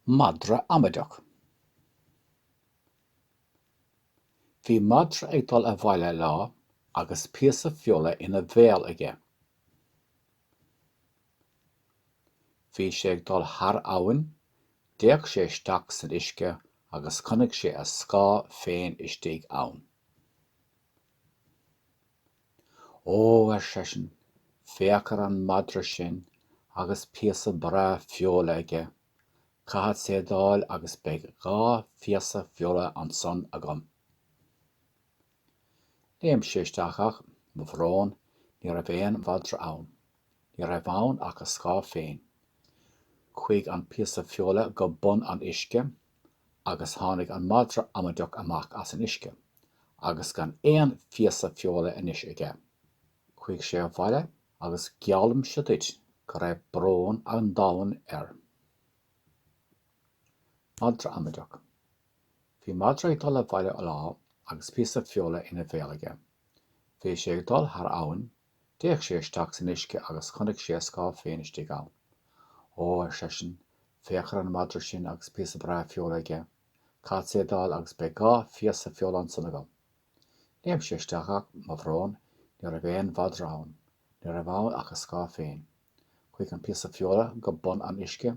Madra amaideach. Bhí madra ag dul abhaile lá agus píosa feola ina bhéal aige. Bhí sé ag dul thar abhainn, d'fhéach sé isteach san uisce agus chonaic sé a scáth féin istigh ann. Ó, ar seisean, féach ar an madra sin agus píosa breá feola aige, caithfeadsa é d'fháil agus beidh dhá phíosa feola ansan agam. Léim sé isteach ach, mo bhrón, ní raibh aon mhadra ann. Ní raibh ann ach a scáth féin. Chuaigh an píosa feola go bun an uisce agus tháinig an madra amaideach amach as an uisce, agus gan aon phíosa feola anois aige. Chuaigh sé abhaile agus geallaimse duit go raibh brón an domhain air. Madra amaideach. Bhí madra ag dul abhaile lá agus píosa feola ina bhéal aige. Bhí sé ag dul thar abhainn, d'fhéach sé isteach san uisce agus chonaic sé a scáth féin istigh ann. Ó, ar seisean, Féach ar an madra sin agus píosa breá feola aige. Caithfeadsa é d'fháil agus beidh dhá phíosa feola ansan agam. Léim sé isteach ach, mo bhrón, ní raibh aon mhadra ann. Ní raibh ann ach a scáth féin. Chuaigh an píosa feola go bun an uisce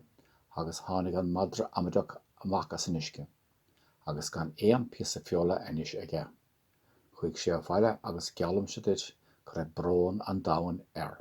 agus tháinig an madra amaideach amach as an uisce, agus gan aon phíosa feola anois aige. Chuaigh sé abhaile agus geallaimse duit go raibh brón an domhain air.